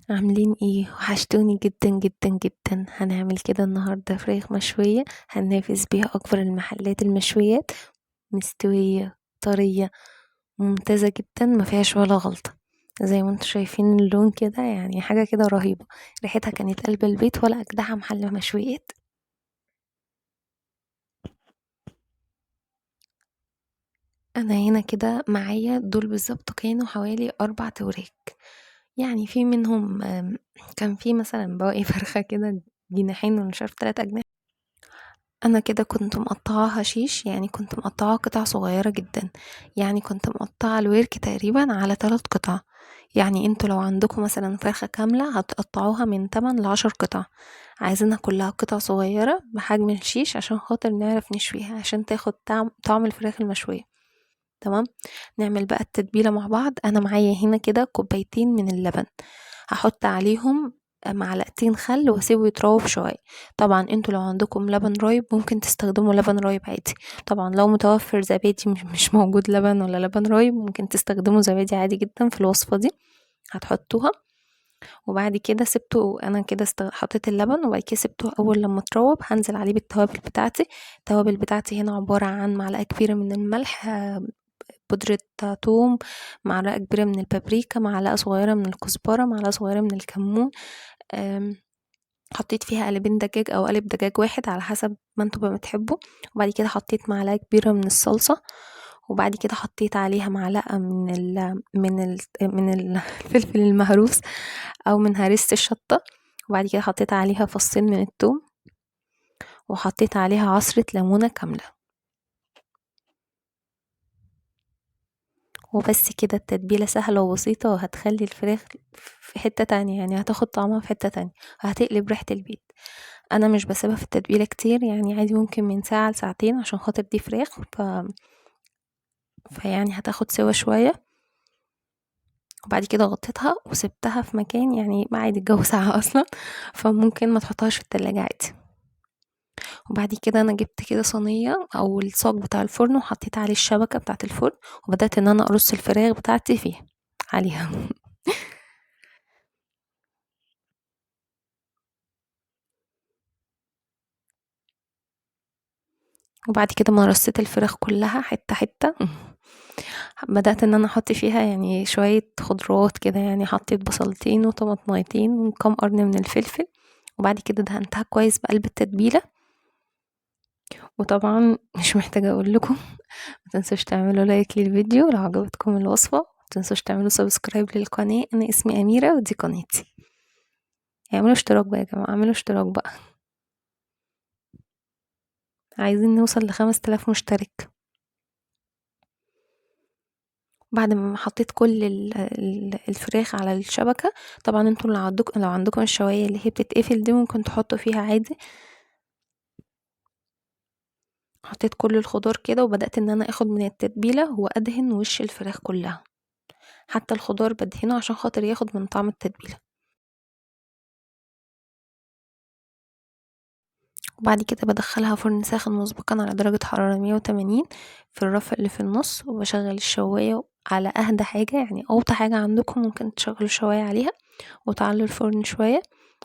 عاملين ايه؟ وحشتوني جدا جدا جدا. هنعمل كده النهاردة فراخ مشوية هننافس بيها اكبر المحلات المشويات، مستوية طرية ممتازة جدا، ما فيهاش ولا غلطة. زي ما انتم شايفين اللون كده، حاجة كده رهيبة. ريحتها كانت قلب البيت ولا اجدعها محل مشويات. انا هنا كده معايا دول بالظبط كانوا حوالي 4 توراك، في منهم، كان في مثلا بواقي فرخة كده جناحين ولا مش عارفة 3 أجنحة. أنا كده كنت مقطعاها شيش، يعني كنت مقطعاها قطع صغيرة جدا، يعني كنت مقطعة الورك تقريبا على 3 قطع. يعني انتوا لو عندكم مثلا فرخة كاملة هتقطعوها من 8 ل10 قطع، عايزينها كلها قطع صغيرة بحجم الشيش عشان خاطر نعرف نشويها، عشان تاخد طعم الفراخ المشوية. تمام، نعمل بقى التتبيلة مع بعض. أنا معايا هنا كده كوبايتين من اللبن، هحط عليهم معلقتين خل واسيبه يتروب شوية. طبعا انتوا لو عندكم لبن رايب ممكن تستخدموا لبن رايب عادي، طبعا لو متوفر زبادي مش موجود لبن ولا لبن رايب ممكن تستخدموا زبادي عادي جدا في الوصفة دي هتحطوها. وبعد كده سبته انا كده حطيت اللبن، وبعد كده سبته اول لما اتروب هنزل عليه بالتوابل بتاعتي. التوابل بتاعتي هنا عبارة عن معلقة كبيرة من الملح، بودرة توم، معلقة كبيرة من البابريكا، معلقة صغيرة من الكزبرة، معلقة صغيرة من الكمون، حطيت فيها قالبين دجاج او قالب دجاج واحد على حسب ما انتوا بقى بتحبوا. وبعد كده حطيت معلقة كبيرة من الصلصة، وبعد كده حطيت عليها معلقة من الفلفل المهروس او من هريسة الشطة، وبعد كده حطيت عليها فصين من الثوم، وحطيت عليها عصرة ليمونة كاملة. وبس كده. التتبيلة سهلة وبسيطة وهتخلي الفراخ في حتة تانية، يعني هتاخد طعمها في حتة تانية، هتقلب ريحة البيت. أنا مش بسيبها في التتبيلة كتير، عادي ممكن من ساعة لساعتين عشان خاطر دي فراخ، فيعني هتاخد سوا شوية. وبعد كده غطيتها وسبتها في مكان ما عادي الجو ساقع أصلا، فممكن ما تحطهاش في التلاجة عادي. وبعد كده أنا جبت كده صينية أو الصاج بتاع الفرن وحطيت عليه الشبكة بتاعة الفرن، وبدأت إن أنا أرص الفراخ بتاعتي فيها عليها. وبعد كده ما رصيت الفراخ كلها حتة حتة، بدأت إن أنا أحط فيها شوية خضروات كده، حطيت بصلتين وطماطميتين وكم قرن من الفلفل، وبعد كده دهنتها كويس بقلب التتبيلة. وطبعا مش محتاجة أقول لكم ما تنسوش تعملوا like للفيديو لو عجبتكم الوصفة، ما تنسوش تعملوا subscribe للقناة. أنا اسمي أميرة ودي قناتي. اعملوا اشتراك بقى يا جماعة، اعملوا اشتراك بقى، عايزين نوصل ل5000 مشترك. بعد ما حطيت كل الفراخ على الشبكة، طبعا انتوا لو عندكم الشواية اللي هي بتتقفل دي ممكن تحطوا فيها عادي. حطيت كل الخضار كده، وبدأت ان انا اخد من التتبيلة وادهن وش الفراخ كلها، حتى الخضار بدهنه عشان خاطر ياخد من طعم التتبيلة. وبعد كده بدخلها فرن ساخن مسبقا على درجة حرارة 180 في الرف اللي في النص، وبشغل الشواية على اهدى حاجة، يعني اوطى حاجة عندكم ممكن تشغلوا الشواية عليها، وتعلوا الفرن شوية.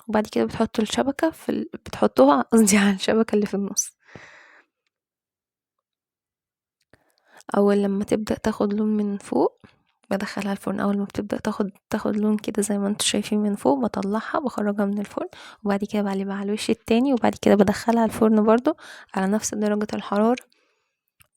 وبعد كده بتحطوا الشبكة في بتحطوها قصدي على الشبكة اللي في النص. اول لما تبدأ تاخد لون من فوق بدخلها الفرن، اول ما بتبدأ تاخد لون كده زي ما انتوا شايفين من فوق بطلعها، بخرجها من الفرن، وبعد كده بقلبها على الوش التاني، وبعد كده بدخلها الفرن برضو على نفس درجة الحرارة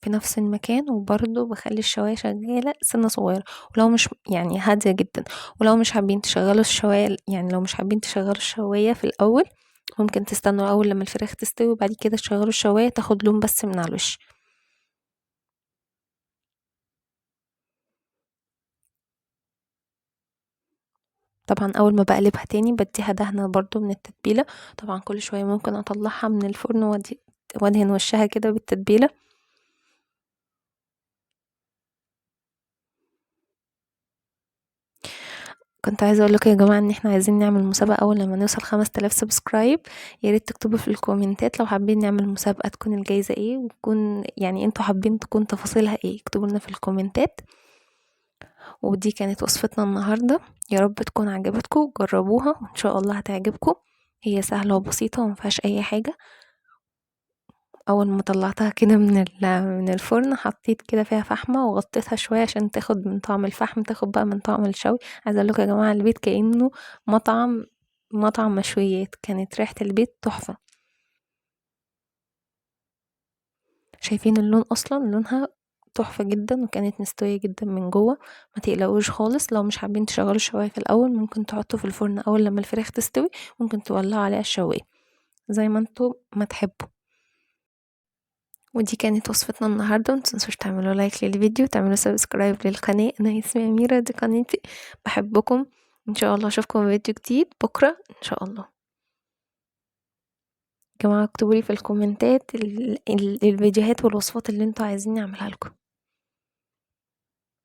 في نفس المكان، وبرضو بخلي الشواية شغالة سنة صغيرة، ولو مش يعني هادية جدا. ولو مش حابين تشغلوا الشواية، يعني لو مش حابين تشغلوا الشواية في الأول ممكن تستنوا أول لما الفراخ تستوي وبعد كده تشغلوا الشواية تاخد لون بس من على الوش. طبعا اول ما بقلبها تاني بديها دهنة برضو من التتبيلة، طبعا كل شوية ممكن اطلعها من الفرن وادهن وشها كده بالتتبيلة. كنت عايزة اقول لكم يا جماعة ان احنا عايزين نعمل مسابقة اول لما نوصل 5000 subscribe، يا ريت تكتبوا في الكومنتات لو حابين نعمل مسابقة تكون الجايزة ايه، وتكون انتوا حابين تكون تفاصيلها ايه، اكتبوا لنا في الكومنتات. ودي كانت وصفتنا النهاردة، يا رب تكون عجبتكم، جربوها وان شاء الله هتعجبكم. هي سهلة وبسيطة ومفيهاش اي حاجة. اول ما طلعتها كده من الفرن حطيت كده فيها فحمة وغطيتها شوية عشان تاخد من طعم الفحم، تاخد بقى من طعم الشوي. عايزة اقول لكم يا جماعة البيت كأنه مطعم مشويات، كانت ريحة البيت تحفة. شايفين اللون اصلا لونها تحفة جدا، وكانت مستوية جدا من جوه. ما تقلقوش خالص، لو مش حابين تشغلوا الشواية في الاول ممكن تحطوا في الفرن اول لما الفراخ تستوي، ممكن تولعوا عليها الشواية زي ما انتوا ما تحبوا. ودي كانت وصفتنا النهارده، ما تنسوش تعملوا like للفيديو وتعملوا subscribe للقناه. انا اسمي اميره، دي قناتي. بحبكم، ان شاء الله اشوفكم في فيديو جديد بكره ان شاء الله. يا جماعه اكتبوا لي في الكومنتات الفيديوهات والوصفات اللي انتوا عايزين اعملها لكم.